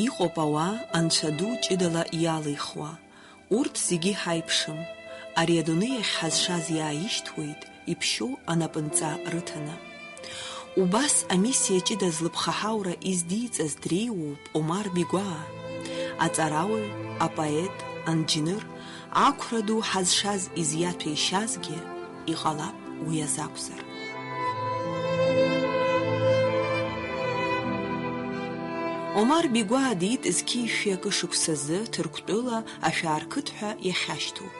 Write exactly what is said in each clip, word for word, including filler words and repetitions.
Иҟоуп ауаа анцәа ду ҷыдала иалихуа. Урҭ зегьы ҳаиԥшым. Ари адунеи ахь ҳазшаз иааишьҭуеит, иԥшьоу анапынҵа рыҭаны. Убас амиссиа ҷыда злыԥхаҳаура издиҵаз дреиуоуп Омар Бигәаа. Аҵарауаҩ, апоет, анџьныр, ақәра ду ҳазшаз изиаҭәеишьазгьы, иҟалап уи азакәзар. Омар Бигәаа диит зқьи жәшәи акы шықәсазы Ҭырқәтәыла ашәаа рқыҭ ҳәа иахьашьҭоу.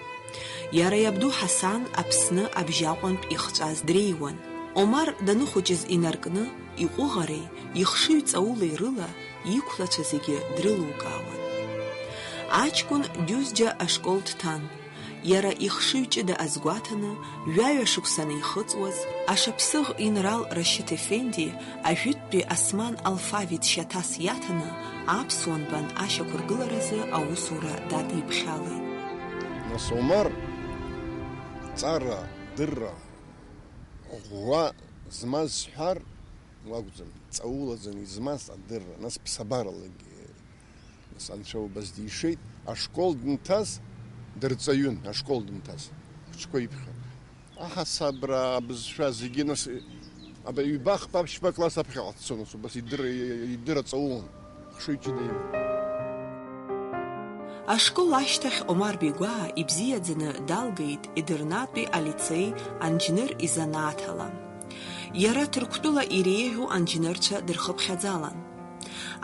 Иара иабду Ҳасан Аԥсны абжьаҟәантә ихҵәаз дреиуан. Омар даныхәыҷыз инаркны, иҟәыӷареи, ихшыҩ ҵаулеи рыла иқәлацәа зегьы дрылукаауан. Аҷкәын Џьузџьа ашкол дҭан. Иара ихшыҩ ҷыда азгәаҭаны, жәаҩа шықәса анихыҵуаз, Ашаԥсыӷ инрал Рашьыҭ Ефенди ажәытәтәи Осман алфавит шьаҭас иаҭаны, аԥсуа нбан ашьақәыргыларазы аусура дадиԥхьалеит. Нас Омар ҵара, дырра, ӷәӷәа змаз сҳәар, уакәӡам, ҵаулаӡаны измаз адырра, нас ԥсабаралагьы, нас анцәа убас дишеит, ашкол дынҭаз дырҵаҩын, ашкол дынҭаз, хәыҷқәа иԥхьа. Аҳасабра, абызшәа зегьы, нас, аба, ҩба-хԥа-ԥшьба класс аԥхьаҟа дцон, нас убас идырра, идырра ҵаулон, хшыҩ ҷыда иман. Ашкол ашьҭахь Омар Бигәаа ибзиаӡаны далгеит Едырнатәи алицеи анџьныр изанааҭ ала. Иара Ҭырқәтәыла иреиӷьу анџьнырцәа дырхыԥхьаӡалан.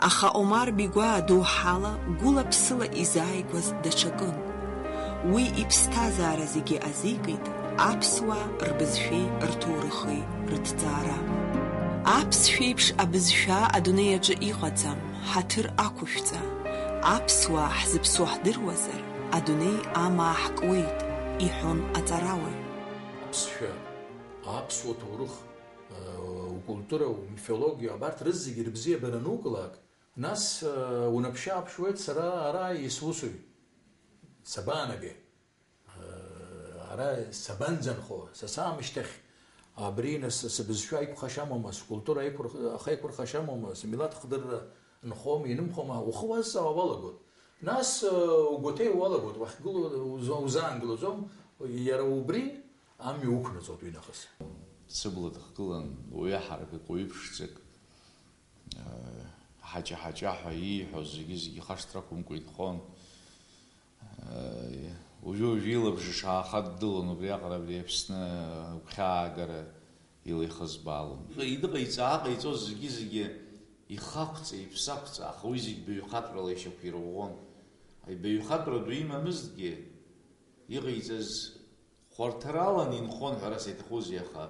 Аха Омар Бигәаа доуҳала, гәыла-ԥсыла изааигәаз даҽакын. Уи иԥсҭазаара зегьы азикит аԥсуаа рбызшәеи рҭоурыхи рыҭҵаара. Аԥсшәеиԥш абызшәа адунеи аҿы иҟаӡам, ҳаҭыр ақәышәҵа. Аԥсуаа ҳзыԥсу ҳдыруазар, адунеи амаа ҳкуеит, иҳәон аҵарауаҩ. Аԥсшәа, аԥсуа ҭоурых, укультура, умифологиа, абарҭ рызегьы рыбзиабара анукылак, нас, унаԥшы-ааԥшуеит, сара ара исусуи? Сабаанагеи? Ара сабанӡанхо? Са саамышьҭахь абри, нас, сыбызшәа аиқәхашьа амоума, скультура аиқәырх-, ахеиқәырхашьа амоума, сымилаҭ хдырра нхома, инымхома, ухы уазҵаауа уалагоит. Нас, угәаҭеиуа уалагоит, уахьгылоу уза-, узаангылаӡом, иара убри амҩа уқәнаҵоит уи нахыс. Сыбла дыхгылан уаҩы ҳаракык, уаҩы ԥшӡак. Ҳаҷа-ҳаҷа ҳәа ииҳәоз зегьы-зегьы ихашҭра ақәымкәа инхон. Уажәы-уажәы илабжыш аахаддылон убриаҟара абри Аԥсны агәхьаагара илеихызбаалон. Иныҟаиҵа-ааҟаиҵоз зегьы-зегьы ихақәҵа, иԥсақәҵа, аха уи зегь баҩхатәрала ишьақәирӷәӷәон. Ибаҩхатәра ду имамызҭгьы, иҟаиҵаз Хәарҭаралан инхон ҳәарас иаҭахузеи, аха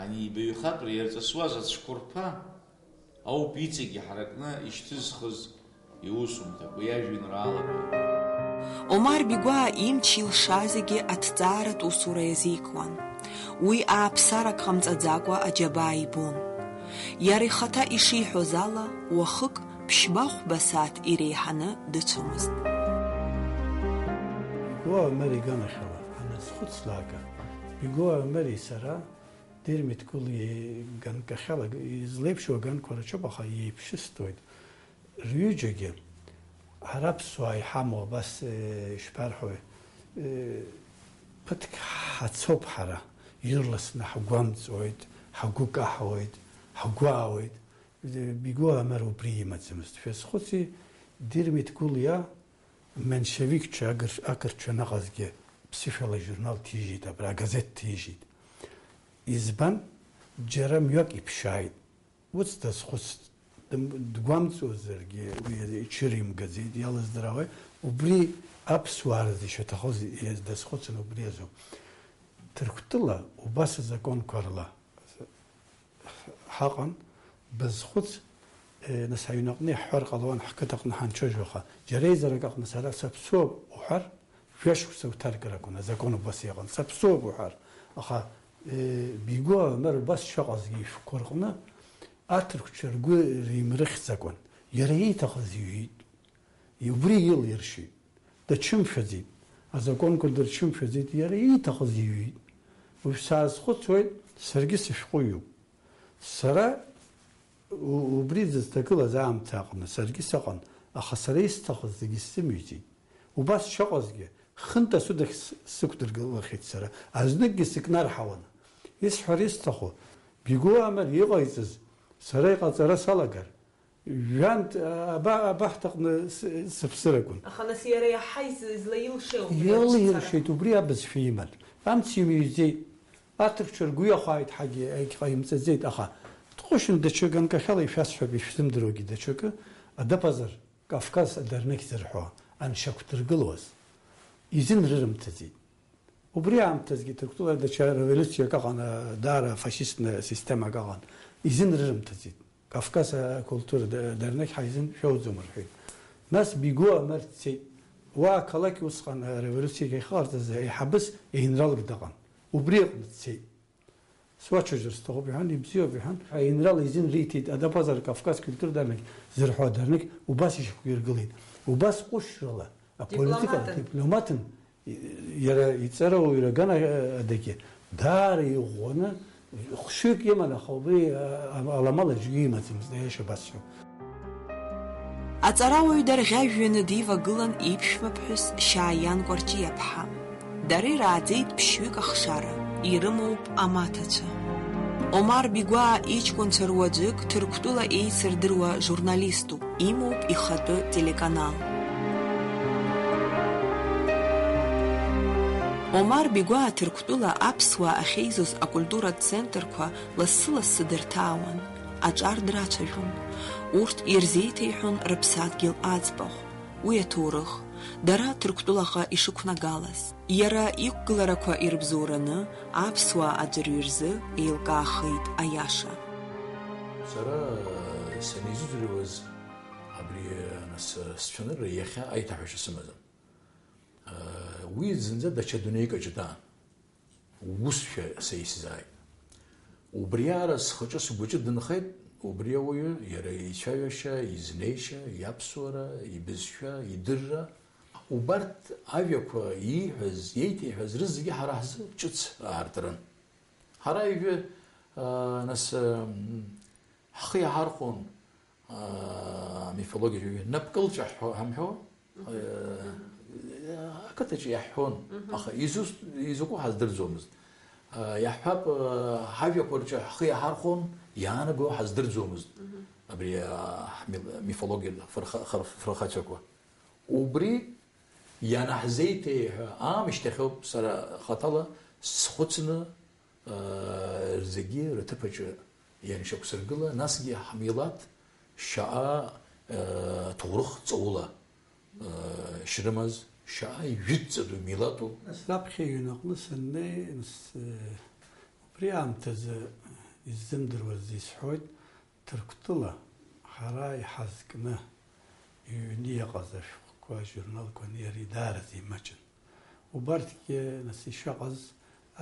ани ибаҩхатәра иарҵысуаз ацәқәырԥа ауп иҵегь иҳаракны ишьҭызхыз иусумҭақәа, иажәеинраалақәа. Омар Бигәаа имч илша зегьы аҭҵааратә усура иазикуан. Уи ааԥсарак ҟамҵаӡакәа аџьабаа ибон. Иара ихаҭа ишиҳәоз ала, уахык ԥшьба-хәба сааҭ иреиҳаны дыцәомызт. Бигәаа Омар иганахьала аназхәыцлак, Бигәаа Омари сара Дырмит Гәлиеи ганкахьала излеиԥшу аганқәа рацәоуп, аха иеиԥшыстәуеит. Рҩыџьагьы ҳара аԥсуаа иҳамоу абас, э, ишԥарҳәои, э, ԥыҭк ҳацоуп ҳара, ирласны ҳгәамҵуеит, ҳгәы каҳауеит, ҳгәаауеит. Бигәаа Омар убри имаӡамызт. Шәазхәыци, Дырмит Гәлиа меншевикцәа агыр-, ақырҭцәа анаҟазгьы ԥсышәала ажурнал ҭижьит, абра агазеҭ ҭижьит. Избан? Џьара мҩак иԥшааит. Ус дазхәыцт, дым-, дгәамҵуазаргьы уи иҽыримгаӡеит, иалыздыраауеи, убри аԥсуаа рзы ишаҭахыз дазхәыцын убри азоуп. Ҭырқәтәыла убас азакәанқәа рла ҳаҟан, базхәыц, е, нас аҩнаҟны иаҳҳәар ҟалауан, ҳқыҭаҟны ҳанцәажәо, аха џьара еизарак аҟны сара саԥсуоуп уҳәар, жәа-шықәса уҭаркыр акәын, азакәан убас иҟан, саԥсуоуп уҳәар. Аха, е, Бигәаа Омар убас шыҟазгьы ишәҟәқәа рҟны аҭырқәцәа ргәы римрыхьӡакәан, иара ииҭахыз иҩит. Убри илиршеит. Дачымшәаӡеит. Азакәанқәа дырчымшәаӡеит, иара ииҭахыз иҩит. Уажә саазхәыцуеит, саргьы сышәҟәыҩҩуп. Сара у-, убри дызҭагылаз аамҭа аҟны саргьы сыҟан. Аха сара исҭахыз зегьы сзымҩӡеит. Убас шыҟазгьы, хынтә асудахь с-, сықәдыргылахьеит сара, азныкгьы сыкнарҳауан. Исҳәар исҭаху, Бигәуа Амар иҟаиҵаз сара иҟаҵара салагар, Жәантә аба-, абахҭаҟны с-, сыԥсыр акәын. Аха нас иара иаҳа из-, излаилшеи убри Илшеит, убри абызшәа иман. Амц имыҩӡеит. Аҭырқәцәа ргәы иахәааит ҳәагьы егьҟаимҵаӡеит, аха дҟәышын даҽа ганкахьала ишәасҳәап, ишәзымдыруагьы даҽакы, Адапазар Кавказ адернеқь зырҳәо аншьақәдыргылоз изын рырымҭаӡеит. Убри аамҭазгьы Ҭырқәтәыла даҽа револиуциак аҟан, даара фашистны системак аҟан, изын рырымҭаӡеит. Кавказ акультура д-, дернеқь ҳаизын шәоуӡом рҳәеит. Нас Бигәуа Амар дцеит. Уа ақалақь усҟан ареволиуциагьы ахьыҟарҵаз аиҳабыс еинралк дыҟан. Убри аҟны дцеит. Суацәажәар сҭахуп, иҳәан, ибзиоуп, иҳәан. Аинрал изин риҭеит, Адапазар Кавказ культура дернеқь зырҳәо адернеқь убас ишьақәиргылеит. Убас ҟәышрала, аполитикала, дипломатын, дипломатын, и-, иара иҵарауаҩра аганадагьы даара иӷәӷәаны, хәшәҩык иман, аха убри, а-, а-, аламала аӡәгьы имаӡамызт, аиаша басҳәап. Аҵарауаҩ дарӷьажәҩаны дивагылан иԥшәмаԥҳәыс Шьааиан Кәарҷиаԥҳа. Дара ирааӡеит ԥшьҩык ахшара, ирымоуп амаҭацәа. Омар Бигәаа иҷкәынцәа руаӡәык Ҭырқәтәыла еицырдыруа журналиступ, имоуп ихатәы телеканал. Омар Бигәаа Ҭырқәтәыла аԥсуаа ахьеизоз акультуратә центрқәа лассы-лассы дырҭаауан, аҿар драцәажәон. Урҭ ирзеиҭеиҳәон рыԥсадгьыл аӡбахә, уи аҭоурых, дара Ҭырқәтәылаҟа ишықәнагалаз. Иара иқәгыларақәа ирыбзоураны аԥсуаа аӡәырҩы рзы еилкаахеит аиаша. Сара санизыӡырҩуаз абри, нас, сцәанырра иахьа аиҭаҳәашьа сымаӡам. Уи зынӡа даҽа дунеик аҿы даан. Усшәа са исзааит. Убриаара схаҿы сгәаҿы дынхеит, убри ауаҩы, иара ицәажәашьа, изнеишьа, иаԥсуара, ибызшәа, идырра. Убарҭ ажәақәа ииҳәаз, иеиҭеиҳәаз рызегьы ҳара ҳзы ҿыц аартрын. Ҳара ижәы, аа, нас, м, ҳхы иаҳархәон, аа, мифологиа жәаҩа, напкылҵәа ҳҳәо-, ҳамҳәо, Мгм. Э, ақыҭаҿы иаҳҳәон, Мгм. Аха изус-, изакәу ҳаздырӡомызт. Э, иаҳҳәап, э, ҳажәақәа рҿы ҳхы иаҳархәон, иаанаго ҳаздырӡомызт. Мгм. Абри, э, ҳмил-, мифологиа фырха-, хыр-, фырхацәақәа. Убри ианаҳзеиҭеиҳәа аамышьҭахьоуп сара хаҭала схәыцны, зегьы рыҭыԥаҿы ианшьақәсыргыла, насгьы ҳмилаҭ шьаҟа, ҭоурых ҵаула шрымаз, шьаҟа ижәытәӡатәу милаҭу. Нас раԥхьа иҩнаҟны саннеи, нас, убри аамҭазы иззымдыруаз исҳәоит, Ҭырқәтәыла ҳара иҳазкны иҩны иҟаз ашәҟәқәа, ажурналқәа анеира идаараӡа имаҷын. Убарҭгьы, нас, ишыҟаз,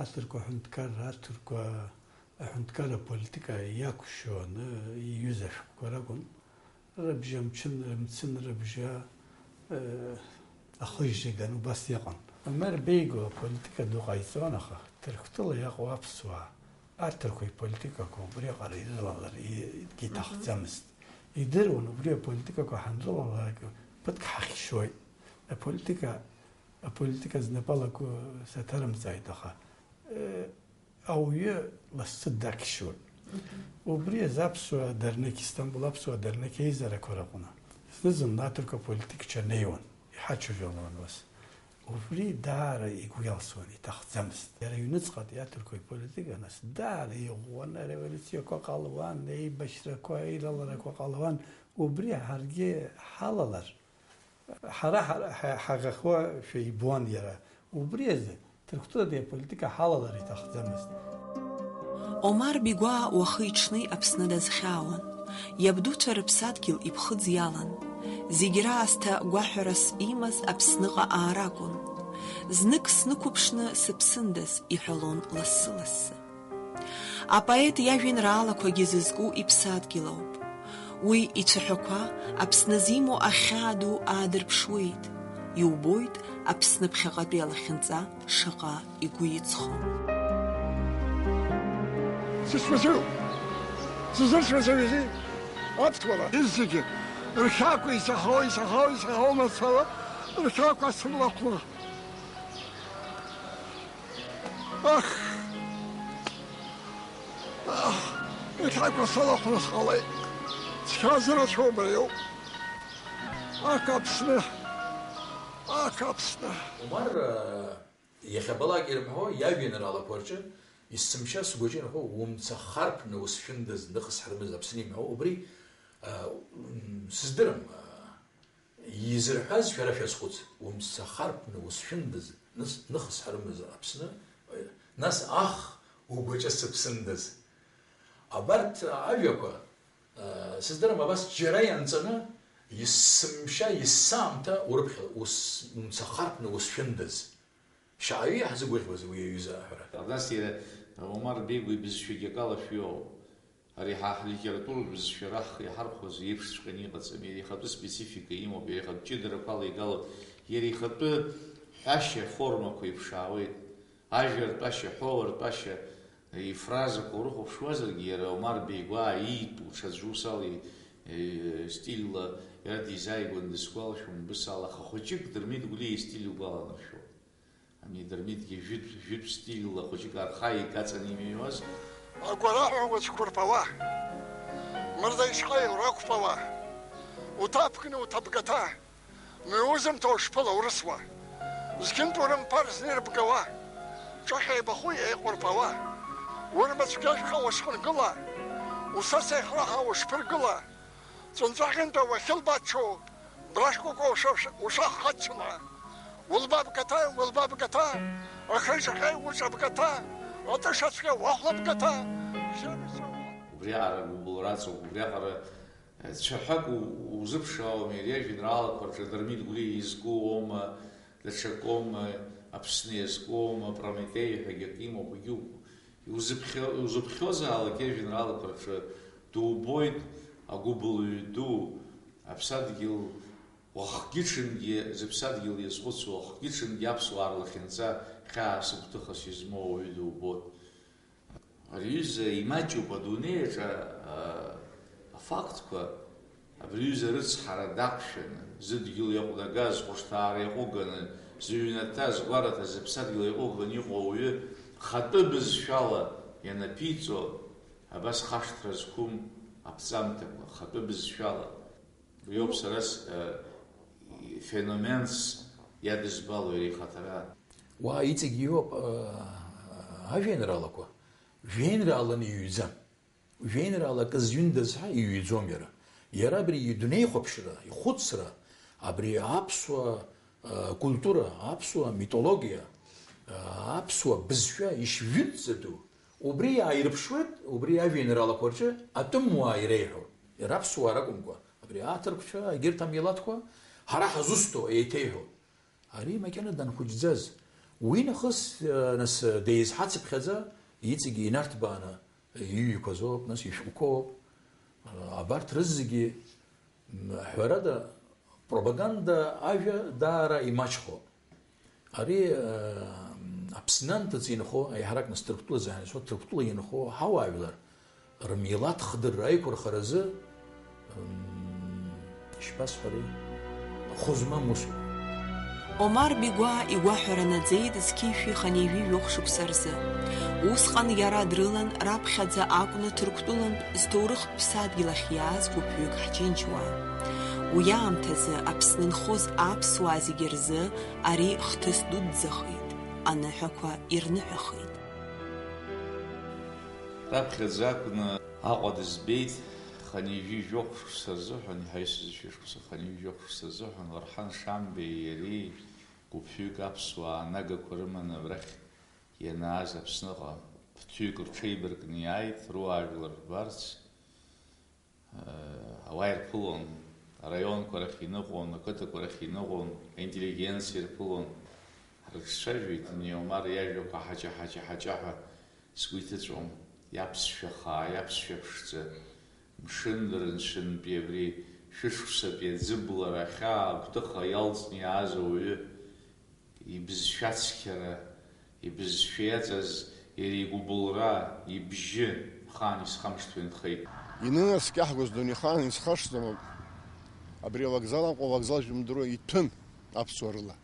аҭырқәа аҳәынҭқарра, аҭырқәа аҳәынҭқарра аполитика иақәшәо аны иҩыз ашәҟәқәа ракәын. Рыбжьамчын, рымцын, рыбжьа, э, ахыжьжьаган убас иҟан. Омар Беигәа аполитика ду ҟаиҵон, аха Ҭырқәтәыла иаҟоу аԥсуаа аҭырқәа иполитикақәа убриаҟара ирылалар и-, иҭахӡамызт. Идыруан, убри аполитикақәа ҳанрылалак, ԥыҭк ҳахьшьуеит. Аполитика, аполитика знапы алаку саҭарымҵааит, аха, э, ауаҩы лассы дақьшьуеит. Убри азы аԥсуа дернеқь, Истамбул аԥсуа дернеқь еизарақәа рыҟны, зны-зынла аҭырқәа аполитикцәа неиуан, иҳацәажәалон ус. Убри даара игәы иалсуан, иҭахӡамызт. Иара иҩныҵҟатәи аҭырқәа иполитика, нас, даара иӷәӷәаны ареволиуциақәа ҟалауан, еибашьрақәа, еилаларақәа ҟалауан. Убри ҳаргьы ҳалалар, ҳара, ҳара ҳа-, ҳаӷахуашәа ибон иара. Убри азы Ҭырқәтәылатәи аполитика ҳалалар иҭахӡамызт. Омар Бигәаа уахи-ҽни Аԥсны дазхьаауан. Иабдуцәа рыԥсадгьыл иԥхыӡ иалан. Зегь раасҭа гәаҳәарас имаз Аԥсныҟа аара акәын. Знык снықәыԥшны сыԥсындаз, иҳәалон лассы-лассы. Апоет иажәеинраалақәагьы зызку иԥсадгьыл ауп. Уи ицәаҳәақәа Аԥсны зимоу ахьаа ду аадырԥшуеит. Иубоит Аԥсны ԥхьаҟатәи алахьынҵа шаҟа игәы иҵхо. Сышԥазоу? Сызрыцәмаӡамзи? Аԥҭгәала, изегьы. Рхьакәа исаҳауа, исаҳауа, исаҳауа мацара, рхьакәа сырлахәны. Ах! Ах! Рхьакәа сылахәны сҟалеит. Цқьа зырацәоу убриоуп. Ак Аԥсны! Ак Аԥсны! Умар, э, иахьабалак ирымҳәо, иажәеинраалақәа рҿы, есымша сгәаҿы инхо, умца харԥны усшәындаз, ныхыс ҳрымаз Аԥсны имҳәо, убри, э, м, сыздырам, э, изырҳәаз шәара шәазхәыц, умца харԥны усшәындаз, ныс-, ныхыс ҳрымаз Аԥсны, э, нас ах, угәаҿы сыԥсындаз. Абарҭ ажәақәа, э, сыздырам, абас џьара ианҵаны, есымша, есаамҭа урыԥхьа-, ус, умца харԥны усшәындаз. Шаҟаҩы иаҳзыгәаӷьуаз уи аҩыза аҳәара. Абас иара Омар Бегәа ибызшәагьы акала шәиоуп. Ари ҳа ҳлитературатә бызшәа раҳ-, иаҳархәаз еиԥшҵәҟьаны иҟаӡам. Иара ихатәы специфика имоуп, иара ихатә ҷыдарақәа алеигалоит, иара ихатәы ҳәашьа формақәа иԥшаауеит. Ажәа ртәашьа, аҳәоу ртәашьа, ифразақәа урыхәаԥшуазаргьы, иара Омар Бегәаа иитәу ҽаӡә ус ала, э, стильла иара дизааигәаны дысгәалашәом, убыс ала, аха хәыҷык Дырмит Гәлиа истиль угәаланаршәоит. Ани Дырмитгьы жәытә, жәытә стильла хәыҷык архаик аҵан имыҩуаз. Агәараҳәа уцәқәырԥала, мырза ишҟа иурақәԥала, уҭаԥкны уҭабгаҭа, мҩа узымҭо ушԥылаурысуа, зқьынтә урымԥар зны ирбгауа, ҿыхьа еибахәы еиҟәырԥала, урмацәгьа шәхы ушхыргыла, усас еихраҳа ушԥыргыла, Ҵәынҵәахьынтәи уахьылбаччо, брашкәакәа уша-, ушахаччома? Улбап гаҭа, улбап гаҭа, ахрыжьахьеи уҿаб гаҭа, атышацәгьа уахәлап гаҭа, шьамсо. Убриаҟара гәыбылра ыҵоуп, убриаҟара, э, цәаҳәак у-, узыԥшаауам иара иажәеинраалақәа рҿы Дырмит Гәлиа изку оума, даҽакоума, Аԥсны иазкуоума, Прометеи ҳәагьы акы имоуп, егьи у-, иузыԥхьо-, иузыԥхьозаалак иажәеинраалақәа рҿы дубоит агәыбылҩы ду, аԥсадгьыл уахгьы-ҽынгьы зыԥсадгьыл иазхәыцуа, уахгьы-ҽынгьы аԥсуаа рлахьынҵа хьаас гәҭыхас измоу ауаҩы дубоит. Ари аҩыза имаҷуп адунеи аҿы, а, афактқәа, абри аҩыза рыцҳара дақәшәаны, зыдгьыл иаҟәнагаз, зхәышҭаара иаҟәыганы, зыҩнаҭа, згәараҭа, зыԥсадгьыл иаҟәыганы иҟоу ауаҩы хатәы бызшәала ианаԥиҵо, абас хашҭра зқәым аԥҵамҭақәа, хатәы бызшәала. Уи ауп сара с-, э, феноменс иадызбало иара ихаҭара. Уа иҵегь иоуп, э, ажәеинраалақәа. Жәеинрааланы иҩӡам. Жәеинраала акы зҩындаз ҳәа иҩӡом иара. Иара абри идунеихәаԥшра, ихәыцра, абри аԥсуа, э, культура, аԥсуа митологиа, э, аԥсуа бызшәа ишжәытәӡатәу, убри иааирԥшуеит, убри ажәеинраалақәа рҿы атәымуаа иреиҳәо, иара аԥсуаа ракәымкәа. Абри аҭырқәцәа, егьырҭ амилаҭқәа, ҳара ҳазусҭоу еиҭеиҳәо. Ари макьана данхәыҷӡаз. Уи нахыс, э, нас, э, деизҳацыԥхьаӡа, иҵегьы инарҭбааны иҩқәазоуп, нас ишәҟәқәоуп. Э, абарҭ рызегьы, м, ҳәарада, пропаганда ажәа даара имаҷхоуп. Ари, э, Аԥсны анҭыҵ инхо, еиҳарак нас Ҭырқәтәылазы ҳанцо, Ҭырқәтәыла инхо ҳауаажәлар рмилаҭ хдырра аиқәырхаразы, м, ишԥасҳәари, хәы змам усуп. Омар Бигәаа игәаҳәара наӡеит зқьи жәшәи хынҩажәи жәохә шықәса рзы. Усҟан иара дрылан раԥхьаӡа акәны Ҭырқәтәылантә зҭоурыхтә ԥсадгьыл ахь иааз гәыԥҩык ҳџьынџьуаа. Уи аамҭазы Аԥсны инхоз аԥсуаа зегьы рзы ари хҭыс дуӡӡахеит, аныҳәақәа ирныҳәахеит. Раԥхьаӡа акәны Аҟәа дызбеит, хынҩажәи жәохә шықәса рзыҳәан, иҳаҩсыз шәышықәса, хынҩажәи жәохә шықәса рзыҳәан Орҳан Шамбеи иареи гәыԥҩык аԥсуаа анагақәа рыманы абрахь ианааз Аԥсныҟа ԥыҭҩык рҽеибаркны иааит, руаажәлар рбарц. Ауаа ирԥылон, араионқәа рахь иныҟәон, ақыҭақәа рахь иныҟәон, аинтеллигенциа ирԥылон. Ҳрыҿцәажәеит, ани Омар иажәақәа ҳаҷа-ҳаҷа-ҳаҷаҳәа сгәы иҭыҵәом, иаԥсшәа хаа, иаԥсшәа ԥшӡа, мшыннырцәынтәи абри шәышықәсатәи аӡыблара ахьаа агәҭыха иалҵны иааз ауаҩы ибызшәа ацқьара, ибызшәа иаҵаз иара игәыбылра, ибжьы хаан исхамышҭуа инхеит. Инынаскьаҳгоз дунеихаан исхашҭӡом, Абри авокзал Аҟәа авокзал жәымдыруа иҭәын аԥсуаа рыла.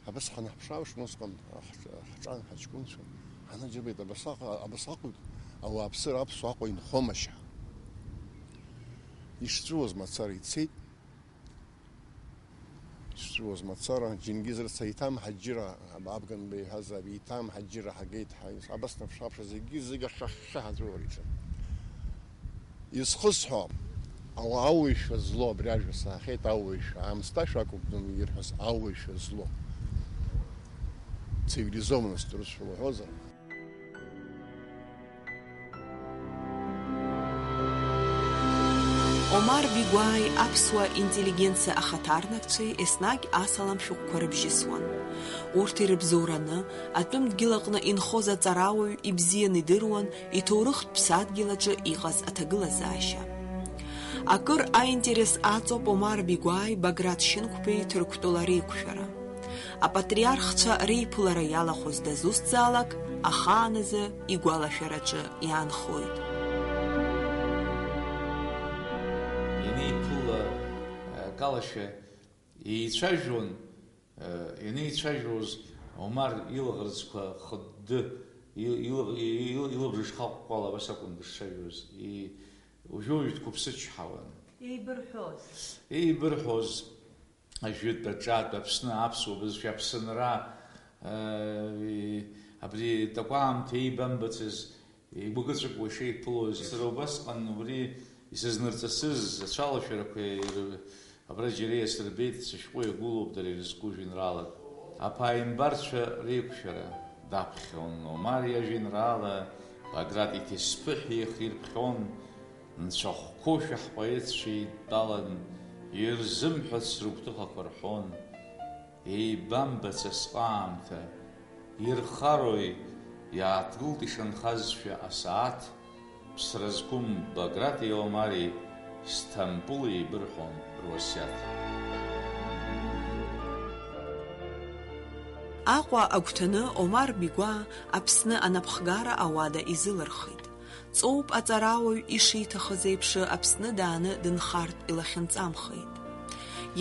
Абас ҳанаԥшы-ааԥшын усҟан ҳҿ-, ҳҿан ҳаҷкәынцәа. Ҳанаџьабеит, абасаҟ-, абасаҟоуп ауааԥсыра аԥсуа Аҟәа инхомашьа. Ишҵәыуаз мацара ицеит. Ишҵәыуаз мацара, Џьенгиз рыцҳа, иҭамҳа џьыра, Абган беиҳәазаап, иҭамҳа џьыра ҳагеит ҳәа, абас наԥшы-ааԥшуа зегьы-зегьы ахьхьаҳәа аҵәыуара иҿын. Изхысҳәо, ауаа ауаҩшәа зло, абри ажәа саҳахьеит, ауаҩшәа, аамсҭашәа акәым ирҳәаз, ауаҩшәа зло. Цивилизованность урысшәала уҳәозар. Омар Бигәааи аԥсуа интеллигенциа ахаҭарнакцәеи еснагь асалам шәҟәқәа рыбжьысуан. Урҭ ирыбзоураны, атәым дгьыл аҟны инхоз аҵарауаҩ ибзианы идыруан иҭоурыхтә ԥсадгьыл аҿы иҟаз аҭагылазаашьа. Акыр аинтерес аҵоуп Омар Бигәааи Баграт Шьынқәбеи Ҭырқәтәыла реиқәшәара. Апатриархцәа реиԥылара иалахәыз дазусҭзаалак, ахааназы игәалашәараҿы иаанхоит. Ианеиԥыла, акалашәа еицәажәон, ианеицәажәоз, Омар илаӷырӡқәа хыдды, ил-, ил-, ил-, илабжыш хахәхәала абас акәын дышцәажәоз. И-, уажәы-уажәы дқәыԥсычҳауан. Еибырҳәоз. Еибырҳәоз. Ажәытә, аҿатә, Аԥсны, аԥсуа бызшәа, Аԥсынра, э, абри такәаамҭа еибамбацыз, игәыкыҵәыкуа ишеиԥылоз, сара убасҟан убри исызнырҵасыз ацәалашәарақәа ир-, абра џьара иасырбеит, сышәҟәы иагәылоуп дара ирызку жәеинраалак. Аԥааимбарцәа реиқәшәара даԥхьон Омар иажәеинраала, Баграт иҭесԥыҳәа ихирԥхьон, Нцәахәқәоушәа ҳпоетцәа еидтәалан, ирзымҳәац рыгәҭыхақәа рҳәон. Еибамбац асҟаамҭа, ирхарои, иааҭгылт ишанхазшәа асааҭ, ԥсра зқәым Баграти Омари Сҭампыл еибырҳәон руасиаҭ. Аҟәа агәҭаны Омар Бигәаа Аԥсны анапхгара ауада изылырхит. Ҵоуп аҵарауаҩ ишиҭахыз еиԥш Аԥсны дааны дынхартә илахьынҵамхеит.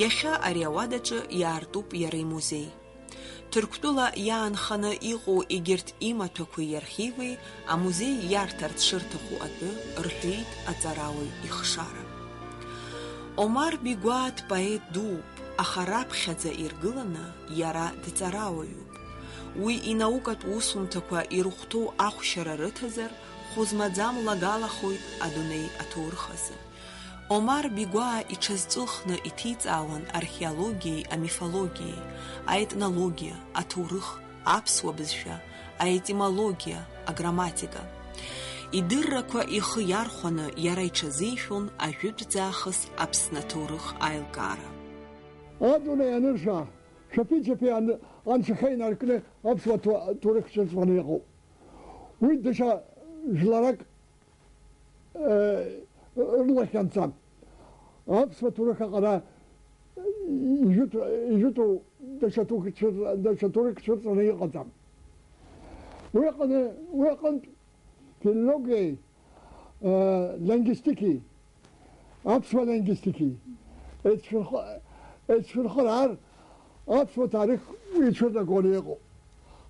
Иахьа ари ауадаҿы иаартуп иара имузеи. Ҭырқәтәыла иаанханы иҟоу егьырҭ имаҭәақәеи иархиви амузеи иарҭарц шырҭаху атәы рҳәеит аҵарауаҩ ихшара. Омар Бигәаа дпоет дууп, аха раԥхьаӡа иргыланы иара дҵарауаҩуп. Уи инаукатә усумҭақәа ирыхәҭоу ахәшьара рыҭазар, хәы змаӡам лагалахоит адунеи аҭоурых азы. Омар Бигәаа иҽазҵәылхны иҭиҵаауан археологиеи амифологиеи, аетнологиа, аҭоурых, аԥсуа бызшәа, аетимологиа, аграмматика. Идыррақәа ихы иархәаны иара иҽазишәон ажәытәӡаахыс Аԥсны аҭоурых аилкаара. Адунеи анырша, шәаԥи-џьаԥи ан-, анцәахьы инаркны аԥсуа ҭу-, ҭоурых ҿыцәҟьаны иҟоуп. Уи даҽа жәларак, э, рылахь анҵам. Аԥсуа ҭоурых аҟара ижәытә-, ижәытәу даҽа ҭоурых цәырҵ-, даҽа ҭоурых цәырҵраны иҟаӡам. Уи аҟны, уи аҟынтә филологиеи, э, лингвистикеи, аԥсуа лингвистикеи еицәырх-, еицәырхыраар, аԥсуа ҭоурых ицәырнагоны иҟоуп.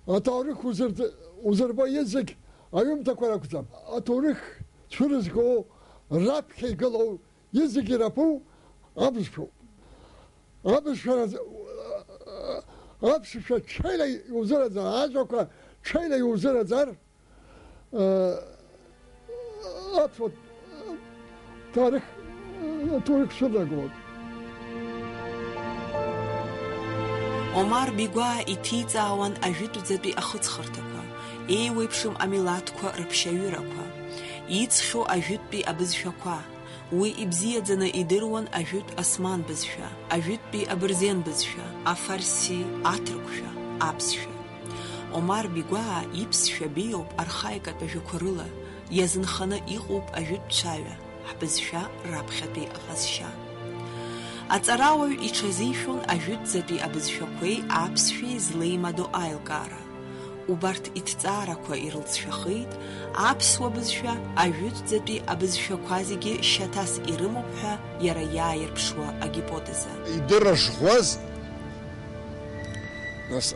Аҭоурых узырт-, узырбо изегь аҩымҭақәа ракәӡам. Аҭоурых цәырызго раԥхьа игылоу изегь ирапу абызшәоуп. Абызшәа раз-, аԥсшәа ҽеила иузыраӡар, ажәақәа ҽеила иузыраӡар, Аԥсуа ҭоурых, ҭоурых шәыдагылоит. Омар Бигәаа иҭиҵаауан ажәытәӡатәи ахыҵхырҭақәа, еиуеиԥшым амилаҭқәа рыԥшьаҩырақәа, иҵхьоу ажәытәтәи абызшәақәа. Уи ибзиаӡаны идыруан ажәытә осман бызшәа, ажәытәтәи абырзен бызшәа, афарси, аҭырқәшәа, аԥсшәа. Омар Бигәаа иԥсшәа беиоуп архаикатә ажәақәа рыла, иазынханы иҟоуп ажәытә цәаҩа, ҳбызшәа раԥхьатәи аҟазшьа. Аҵарауаҩ иҽазишәон ажәытәӡатәи абызшәақәеи аԥсшәеи злеимадоу аилкаара. Убарҭ иҭҵаарақәа ирылҵшәахеит аԥсуа бызшәа ажәытәӡатәи абызшәақәа зегьы шьаҭас ирымоуп ҳәа иара иааирԥшуа агипотеза. Идырра шӷәӷәаз, нас,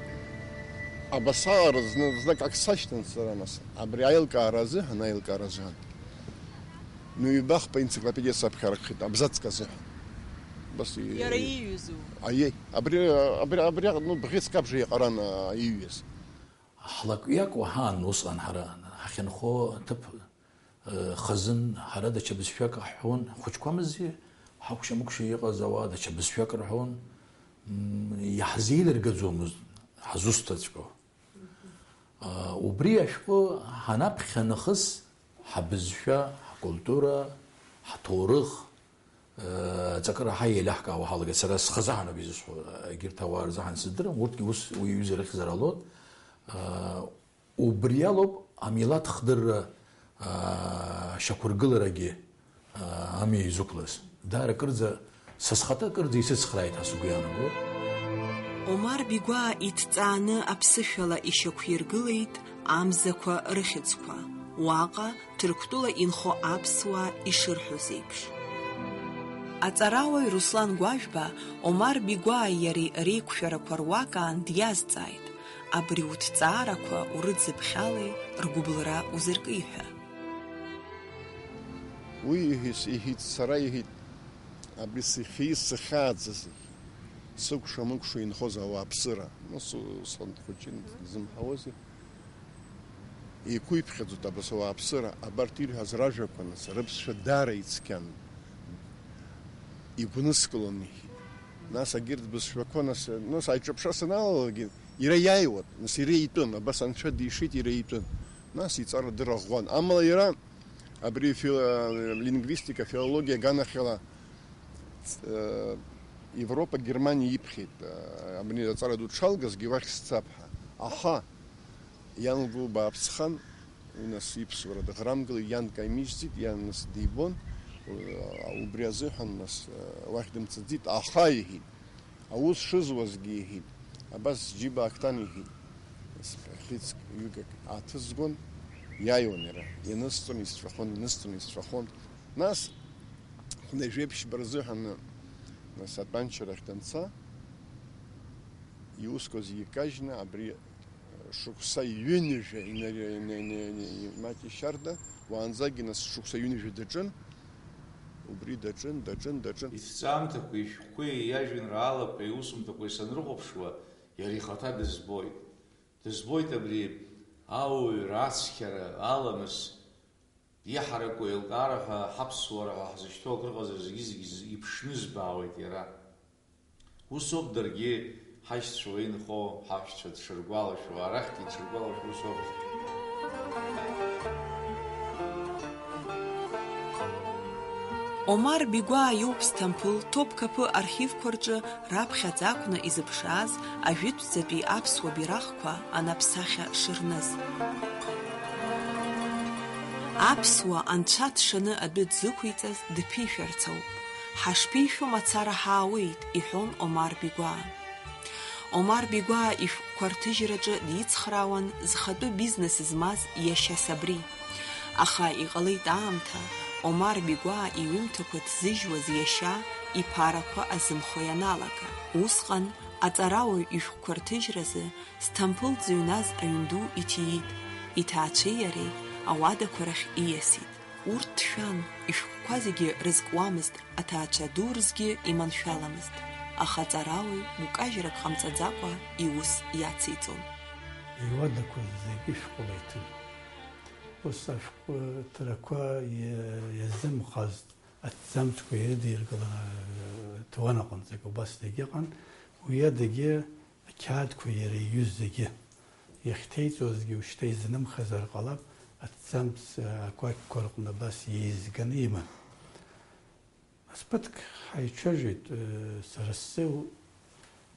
абасала зны-, знык ак сашьҭан сара, нас, абри аилкаара азыҳәан, аилкаара азыҳәан. Ҩба-хԥа енциклопедиа саԥхьаракхеит, абзацк азыҳәан. Убас и-, Иара ииҩызу? Аиеи, абри, абри, абри, ну, бӷьыцк абжа иҟаран, а, ииҩыз. Ҳлакҩакуа ҳаан усҟан ҳара, ҳахьынхо аҭыԥ, э, хазын, ҳара даҽа бызшәак ҳҳәон, ҳхәыҷқәамзи, ҳакәша-мыкәша иҟаз ауаа даҽа бызшәак рҳәон, м, иаҳзеилыргаӡомызт ҳазусҭаҵәҟьоу. А, убри ашәҟәы ҳанаԥхьа нахыс ҳабызшәа, ҳкультура, ҳҭоурых, э, ҵакы раҳа еилаҳкаауа ҳалагеит. Сара схазы ҳаноуп изысҳәо, егьырҭ ауаа рзы ҳан сыздырам, урҭгьы ус уи аҩыза ирыхьзар ҟалоит. А, убри алоуп амилаҭ хдырра, а, шьақәыргыларагьы, а, амҩа изықәлаз. Даара акырӡа, са схаҭа акырӡа исыцхрааит ҳәа сгәы иаанагоит. Омар Бигәаа иҭҵааны аԥсышәала ишьақәиргылеит амзақәа рыхьӡқәа, уаҟа Ҭырқәтәыла инхо аԥсуаа ишырҳәоз еиԥш. Аҵарауаҩ Руслан Гәажәба Омар Бигәааи иареи реиқәшәарақәа руак аан диазҵааит, абри уҭҵаарақәа урыӡбхьалеи ргәыбылра узырки ҳәа. Уи иҳәеит, иҳәеит, сара иҳәеит, абри сыхьи сыхьааӡази, сыкәша-мыкәша инхоз ауааԥсыра, ну, су-, усҟан дхәыҷын, дзымҳауази. Еиқәиԥхьаӡоит абас ауааԥсыра, абарҭ ирҳәаз ражәақәа, нас, рыԥсшәа даара ицқьан, игәныскылон, иҳәеит. Нас, агьырҭ бызшәақәа, нас, нас аиҿаԥшра саналалакгьы, иара иааиуан, нас, иара итәын, абас анцәа дишеит, иара итәын. Нас иҵара дырӷәӷәан. Амала иара абри фил-, лингвистика, филологиа аганахьала, э, Европа, Германиа иԥхьеит, э, абни аҵара ду дшалгазгьы уахь сцап ҳәа. Аха, иан лгәы бааԥсхан, уи нас иԥсуара дыӷрамгылеит, иан каимижьӡеит, иан нас дибон, у-, убри азыҳәан нас, э, уахь дымцаӡеит, аха, иҳәеит, аус шызуазгьы, иҳәеит, абас сџьыба ак ҭан, иҳәеит, хьыӡк ҩык ак ааҭызгон, иааиуан иара, ианысҵон, исҵәахон, инысҵон, исҵәахон. Нас, хәнажәеиԥшьба рзыҳәан, нас, атәанчарахь данца, иусқәа зегьы кажьны, абри шықәса ҩынҩажәа ина-, ина-, ина-, ина-, имаҷ ишьарда, уаанӡагьы нас шықәса ҩынҩажәа даҿын, убри даҿын, даҿын, даҿын. Иҭҵаамҭақәеи ишәҟәқәеи, иажәеинраалақәеи, иусумҭақәеи санрыхәаԥшуа, иара ихаҭа дызбоит. Дызбоит абри ауаҩра, ацқьара, аламыс, иҳараку еилкаара ҳәа, ҳаԥсуара ҳәа ҳзышьҭоу акрыҟазар зегьы-зегьы иԥшны збаауеит иара. Ус ауп даргьы ҳашьцәа уа инхо, ҳаҳәшьцәа дшыргәалашәо, арахьгьы дшыргәалашәо ус ауп. Омар Бигәаа иоуп Сҭампыл Ҭопкапы архивқәа рҿы раԥхьаӡа акәны изыԥшааз ажәытәӡатәи аԥсуа бираҟқәа анаԥсахьа шырныз. Аԥсуа анцәа дшаны адәы дзықәиҵаз дԥишәарц ауп. Ҳашԥишәо мацара ҳаауеит, иҳәон Омар Бигәаа. Омар Бигәаа ишәҟәқәа рҭыжьраҿы дицхраауан зхатәы бизнес змаз иашьа Сабри. Аха иҟалеит аамҭа, Омар Бигәаа иҩымҭақәа ҭзыжьуаз иашьа иԥарақәа азымхо ианалага. Усҟан аҵарауаҩ ишәҟәқәа рҭыжьразы Сҭампыл дзыҩназ аҩн ду иҭиит, иҭаацәеи иареи ауадақәа рахь ииасит. Урҭ ҭшәан, ишәҟәқәа зегьы рызкуамызт, аҭаацәа ду рзгьы иманшәаламызт, аха аҵарауаҩ гәкажьрак ҟамҵаӡакәа иус иациҵон. Иуадақәа зегьы шәҟәыла иҭәын. Ус ашәҟәы ҭырқәа иа-, иазымхазт, аҭӡамцқәа ирыдиркыланы, ҭуан аҟынӡагьы убас дагьыҟан, уи адагьы ақьаадқәа иара иҩыз зегьы иахьҭеиҵозгьы ушьҭа изынымхазар ҟалап, аҭӡамц, э, акәакьқәа рҟны абас еизганы иман. Нас ԥыҭк ҳаицәажәеит, э, сара сзы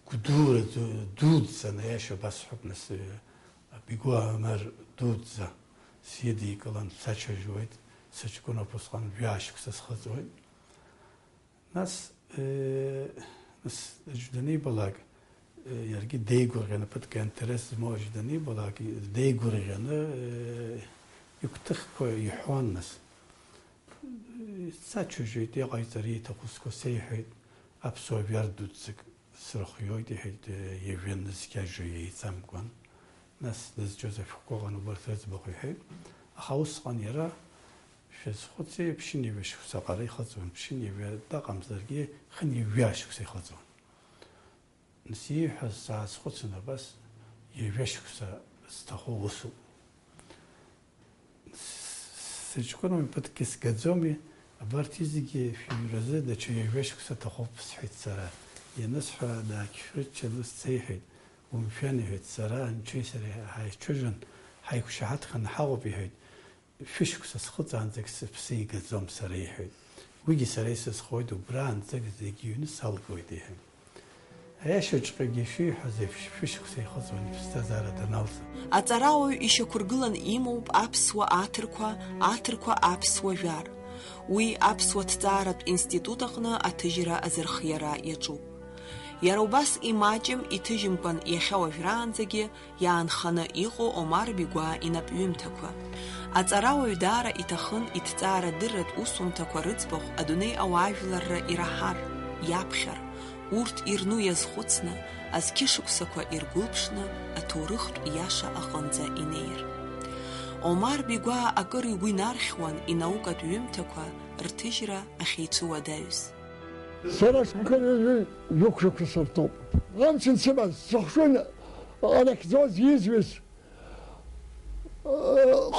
гәдура ду-, дуӡӡан, аиаша басҳәап, нас, э, Бигәаа Омар дуӡӡа сидикылан, сацәажәоит, сыҷкәыноуп усҟан, жәаа шықәса схыҵуеит. Нас, э, нас аӡә данибалак, Иаргьы деигәырӷьаны, ԥыҭк аинтерес змоу аӡә данибалак, деигәырӷьаны, игәҭыхқәа иҳәон нас. Сацәажәеит, иҟаиҵар ииҭаху сгәы сеиҳәеит, аԥсуа жәар дуӡӡак срыхиоит, иҳәеит, ҩажәа нызқь ажәа еиҵамкәан. Нас дызҿыз ашәҟәқәа ыҟан, убарҭ рыӡбахә иҳәеит. Аха усҟан иара, шәазхәыци, ԥшьынҩажәа шықәса аҟара ихыҵуан, ԥшьынҩажәа даҟамзаргьы, хынҩажәа шықәса ихыҵуан. Нас ииҳәаз саазхәыцын, абас ҩажәа шықәса зҭаху усуп. Сыҷкәынами, ԥыҭкгьы сгаӡоми, абарҭ зегьы шәыҩразы даҽа ҩажәа шықәса ҭахуп, сҳәеит сара. Ианысҳәа, даақьшәырччан, ус сеиҳәеит, умшәан, иҳәеит, сара анцәеи сареи ҳаицәажәан, ҳаиқәшаҳаҭханы ҳаҟоуп, иҳәеит. Шәышықәса схыҵаанӡагь сыԥсы игаӡом сара, иҳәеит. Уигьы сара исызхоит, убраанӡагь зегь ҩны салгоит, иҳәеит. Аиашаҵәҟьагьы ишиҳәаз еиԥш, шәышықәса ихыҵуан иԥсҭазаара даналҵ. Аҵарауаҩ ишьақәыргылан имоуп аԥсуа аҭырқәа, аҭырқәа аԥсуа жәар. Уи аԥсуа ҭҵааратә институт аҟны аҭыжьра азырхиара иаҿуп. Иара убас имаҷым, иҭыжьымкәан иахьа уажәраанӡагьы иаанханы иҟоу Омар Бигәаа инапҩымҭақәа. Аҵарауаҩ даара иҭахын иҭҵаарадырратә усумҭақәа рыӡбахә адунеи ауаажәларра ираҳар, иаԥхьар, урҭ ирну иазхәыцны, азқьышықәсақәа иргәылԥшны, аҭоурыхтә иаша аҟынӡа инеир. Омар Бигәаа акыр игәы инархьуан инаукатә ҩымҭақәа рҭыжьра ахьеицәыуадаҩыз. Сара схы ҩажәи жәохә шықәса сырҭоуп. Амч ансымаз, сыхшыҩ анахьӡоз, изҩыз,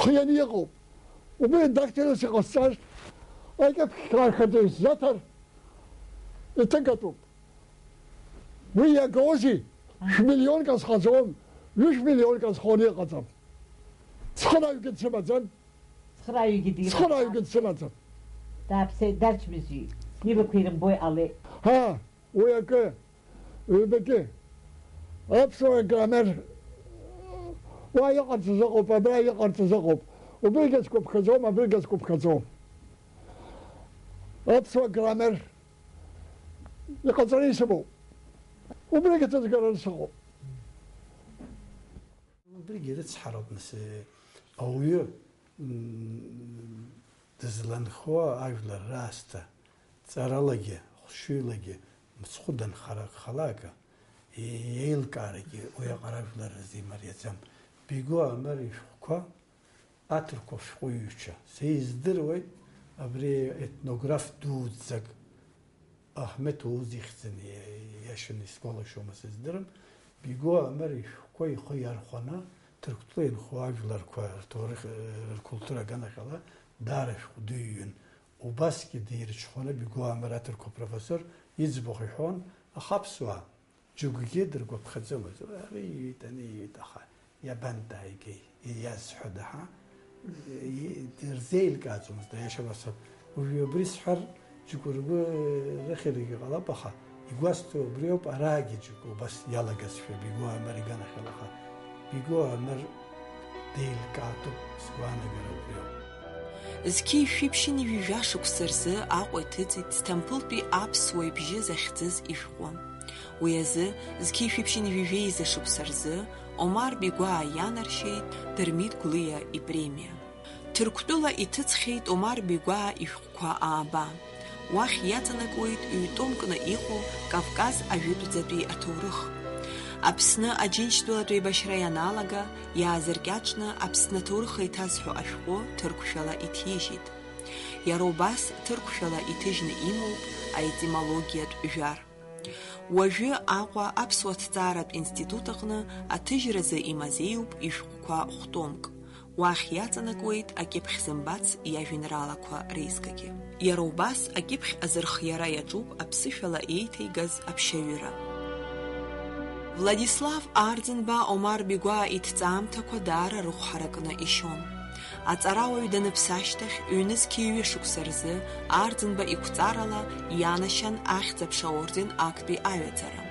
хианы иҟоуп. Убри дактилас иҟасҵаз, акьыԥхьхаа хадеи заҭар иҭыгатәуп. Уи иагозеи? Шәмиллионк азхаӡом, ҩышә миллионк азхоны иҟаӡам. Цхырааҩгьы дсымаӡам. Цхырааҩгьы димаӡам. Цхырааҩгьы дсымаӡам. Дааԥсеит, дарчмызҩит. Снибақәа ирымбо иҟалеит. Ҳа, уи акы, ҩбагьы. Аԥсуа граммер уа иҟарҵаз ыҟоуп, абра иҟарҵаз ыҟоуп. Убригьы сгәаԥхаӡом, абригьы сгәаԥхаӡом. Аԥсуа граммер иҟаҵаны исымоуп. Убригьы ҭызгараны сыҟоуп. Убригьы рыцҳароуп, нас, ауаҩы, м, дызланхо ажәлар раасҭа, ҵаралагьы, хәшәыҩлагьы, мыцхәы данхара акәхалак, е-, еилкаарагьы уи аҟара ажәлар рзы имариаӡам. Бигәаа Омар ишәҟәқәа аҭырқәа шәҟәыҩҩцәа. Са издыруеит, абри етнограф дуӡӡак Аҳмеҭ Оуз ихьӡын, иа-, иашаны исгәалашәома сыздырам, Бигәаа Омар ишәҟәқәа ихы иархәаны, Ҭырқәтәыла инхо ажәларқәа рҭоурых, ркультура аганахьала даара шәҟәы дыҩҩын. Убасгьы деирҽхәаны Бигәаа Омар аҭырқәа профессор иӡбахә иҳәон, аха аԥсуаа џьоукгьы дыргәаԥхаӡомызт. Ари иҩит, ани иҩит, аха иабантааигеи, иазҳәада, ҳа? И-, дырзеилкааӡомызт, аиаша басҳәап. Уажәы абри сҳәар, џьоукы ргәы рыхьыргьы ҟалап, аха игәасҭо убриоуп, араагьы џьоукы убас иалагазшәа, Бигәаа Омар иганахьала, аха Бигәаа Омар деилкаатәуп, сгәаанагара убриоуп. Зқьи жәшәи ԥшьынҩажәи жәа шықәса рзы Аҟәа иҭыҵит Сҭампылтәи аԥсуа ибжьы захьӡыз ишәҟәы. Уи азы, зқьи жәшәи ԥшьынҩажәи жәеиза шықәса рзы, Омар Бигәаа ианаршьеит Дырмит Гәлиа ипремиа. Ҭырқәтәыла иҭыҵхьеит Омар Бигәаа ишәҟәқәа ааба. Уахь иаҵанакуеит ҩ-томкны иҟоу Кавказ ажәытәӡатәи аҭоурых. Аԥсны Аџьынџьтәылатә еибашьра ианалага, иаазыркьаҿны Аԥсны аҭоурых еиҭазҳәо ашәҟәы ҭырқәшәала иҭижьит. Иара убас ҭырқәшәала иҭыжьны имоуп аетимологиатә жәар. Уажәы Аҟәа аԥсуа ҭҵааратә институт аҟны аҭыжьразы имазеиуп ишәҟәқәа хә-томк. Уахь иаҵанакуеит акьыԥхь зымбац иажәеинраалақәа реизгагьы. Иара убас акьыԥхь азырхиара иаҿуп аԥсышәала еиҭеигаз аԥшьаҩыра. Владислав Арӡынба Омар Бигәаа иҭҵаамҭақәа даара рыхәҳаракны ишьон. Аҵарауаҩ даныԥсы ашьҭахь, ҩнызқьи ҩышықәса рзы Арӡынба иқәҵарала ианашьан Ахьӡ-аԥша орден актәи аҩаӡара.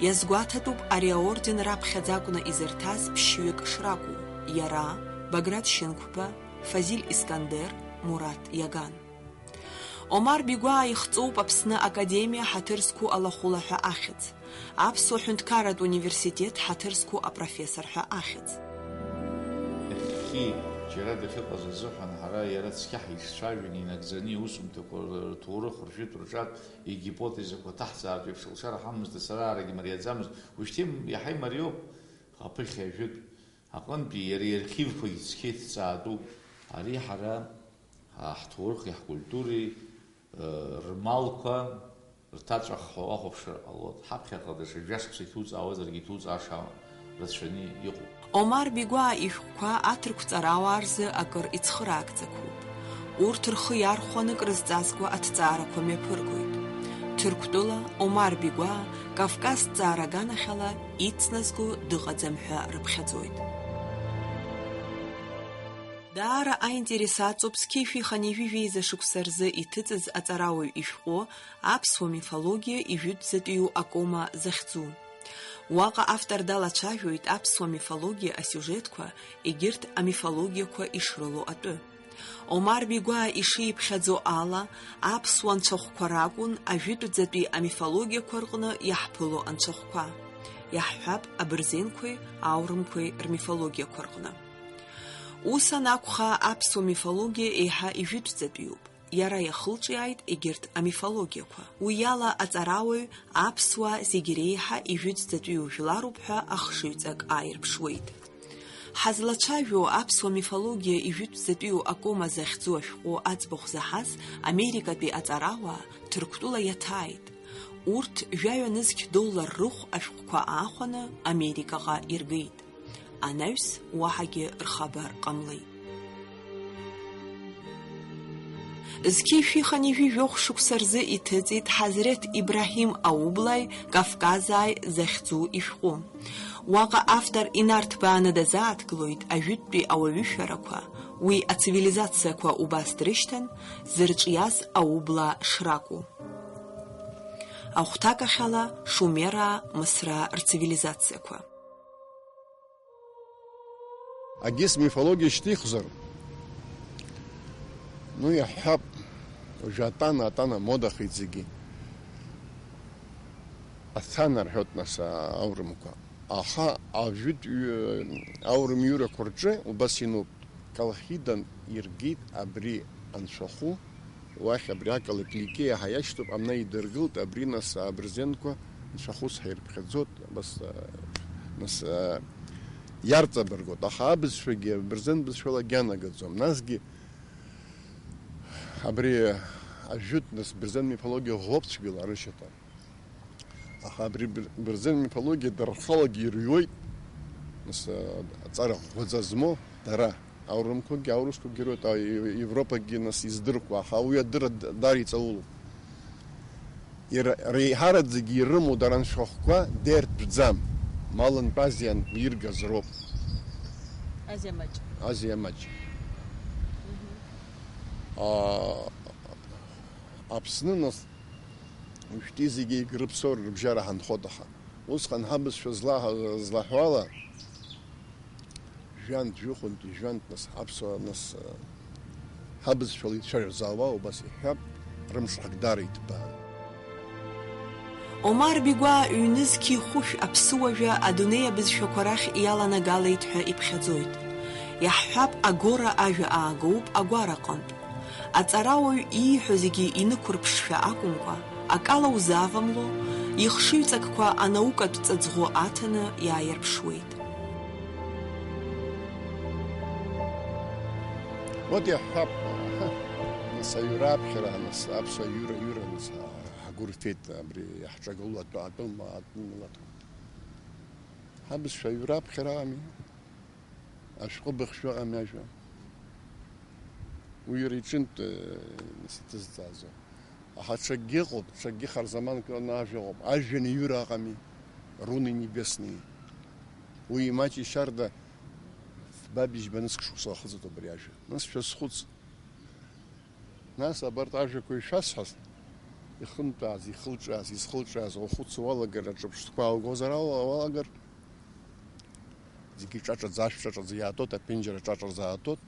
Иазгәаҭатәуп ари аорден раԥхьаӡа акәны изырҭаз ԥшьҩык шракәу, иара, Баграт Шьынқәба, Фазиль Искандер, Мураҭ Иаган. Омар Бигәаа ихҵоуп Аԥсны Академиа ҳаҭыр зқәу алахәыла ҳәа ахьӡ. Аԥсуа ҳәынҭқарратә университет ҳаҭыр зқәу апрофессор ҳәа ахьӡ. Иахьхьи, џьара дахьыҟаз азыҳәан, ҳара иара цқьа ҳаицәажәан, инагӡаны иусумҭақәа рҭоурых, ржәытә, рҿатә, игипотезақәа ҭаҳҵаартә еиԥш лшара ҳамамызт, ацараарагьы мариаӡамызт, уажәшьҭа иаҳа имариоуп, аԥыхьа ажәытә аҟынтәи иара иархивқәагь цқьа иҭҵаатәуп. Ари ҳара, а, ҳҭоурыхи ҳкультуреи, ы, рмалқәа рҭаҵәаххо ахәаԥшра ҟалоит. Ҳаԥхьаҟа даҽа жәашықәса иҭуҵаауазаргьы иҭуҵааша рацәаны иҟоуп. Омар Бигәаа ишәҟәқәа аҭырқәҵарауаа рзы акыр ицхыраагӡақәоуп. Урҭ рхы иархәаны крызҵазкуа аҭҵаарақәа мҩаԥыргоит. Ҭырқәтәыла Омар Бигәаа Кавказ ҭҵаара аганахьала ицназго дыҟаӡам ҳәа рыԥхьаӡоит. Даара аинтерес аҵоуп зқьи жәшәи хынҩажәи жәеиза шықәса рзы иҭыҵыз аҵарауаҩ ишәҟәы аԥсуа мифологиа ижәытәӡатәиу акома захьӡу. Уаҟа автор далацәажәоит аԥсуа мифологиа асиужетқәа, егьырҭ амифологиақәа ишрылоу атәы. Омар Бигәаа ишиԥхьаӡо ала, аԥсуа нцәахәқәа ракәын ажәытәӡатәи амифологиақәа рҟны иаҳԥыло анцәахәқәа. Иаҳҳәап, абырзенқәеи аурымқәеи рмифологиақәа рҟны. Ус анакәха, аԥсуа мифологиа еиҳа ижәытәӡатәиуп. Иара иахылҿиааит егьырҭ амифологиақәа. Уи ала аҵарауаҩ аԥсуаа зегь реиҳа ижәытәӡатәиу жәларуп ҳәа ахшыҩҵак ааирԥшуеит. Ҳазлацәажәо аԥсуа мифологиа ижәытәӡатәиу акома захьӡу ашәҟәы аӡбахә заҳаз америкатәи аҵарауаа Ҭырқәтәыла иаҭааит. Урҭ жәаҩа нызқь доллар рыхә ашәҟәқәа аахәаны Америкаҟа иргеит. Анаҩс уаҳагьы рхабар ҟамлеит. Зқьи жәшәи хынҩажәи жәохә шықәса рзы иҭыҵит Ҳазреҭ Ибраҳим Аублаи Кавказааи захьӡу ишәҟәы. Уаҟа автор инарҭбааны дазааҭгылоит ажәытәтәи ауаҩышәарақәа, уи ацивилизациақәа убас дрышьҭан, зырҿиаз аублаа шракәу. Ахәҭакахьала Шумераа, Мысраа рцивилизациақәа. Агьыс мифологиа шьҭихзар, ну, иаҳҳәап, уажәы атана, атана модахеит зегьы. Аҭана рҳәоит, нас, аурымқәа. Аха ажәытә ҩы-, аурым ҩырақәа рҿы убас иануп. Колхидан иргеит абри анцәахәы, уахь абри акалақь Ликеиа ҳәа иашьҭоуп, амна идыргылт, абри, нас, абырзенқәа нцәахәыс ҳирԥхьаӡот, абас, а, нас, а, иарҵабыргот, аха абызшәагьы абырзен бызшәала агьанагаӡом. Насгьы абри ажәытә, нас, бырзен мифологиа ӷәӷәоуп цәгьала арышьаҭа. Аха абри быр-, бырзен мифологиа дара рхалагьы ирҩуеит, нас, а, аҵара ӷәӷәаӡа змоу дара. Аурымқәагьы, аурысқәагьы ирҩуеит, а, Е-, Европагьы, нас, издыркуа, аха уи адырра д-, дара иҵаулоуп. Ира-, реиҳараӡагьы ирымоу дара анцәахәқәа дертәӡам, малынтә Азиантә иргаз роуп. Азиа маҷ. Азиа маҷ. Мгм. А, Аԥсны, нас, Уажәтәи зегьы егьрыԥсоу рыбжьара ҳанхоит, аха усҟан ҳабызшәа злаҳ-, злаҳәо ала, жәантә, жәохәынтәи жәантә, нас, ҳаԥсуаа, нас, ҳабызшәала ицәажәоз ауаа убас иҳәап, рымҽхак даара иҭбаан. Омар Бигәаа ҩнызқьи хәышә аԥсыуажәа адунеи абызшәақәа рахь иаланагалеит ҳәа иԥхьаӡоит. Иаҳҳәап, агора ажәа аагоуп агәараҟынтә. Аҵарауаҩ ииҳәо зегьы инықәырԥшшәа акәымкәа, акала узавамло, ихшыҩҵакқәа анаукатә ҵаҵӷәы аҭаны иааирԥшуеит. Вот иаҳҳәап, нас аҩра аԥхьара, нас аԥсуа ҩыра, ҩыра, нас ҳгәы рфеит абри иаҳҿагылоу атәы, атәым, атәым милаҭқәа. Ҳабызшәа аҩра аԥхьара ами. Ашәҟәы быхшәы ыҟами ажәа. Уи иара иҿынтә, э, нас иҭызҵаазо. Аха ҽакгьы ыҟоуп, ҽакгьы харзаманк ыҟаны ажәа ыҟоуп. Ажәҩан иҩыра ыҟами, руны небесные. Уи имаҷ ишьарда фба быжьба нызқь шықәса ахыҵуеит убри ажәа. Нас шәазхәыц. Нас абарҭ ажәақәа ишәасҳәаз, ихынтәааз, ихылҿааз, изхылҿааз, ухәыцуа уалагар, аҿырԥштәқәа ааугозар ала-, уалагар, зегьы ҿаҿаӡа, ашә ҿаҿаӡа иаатуеит, аԥенџьыр ҿаҿаӡа аатуеит,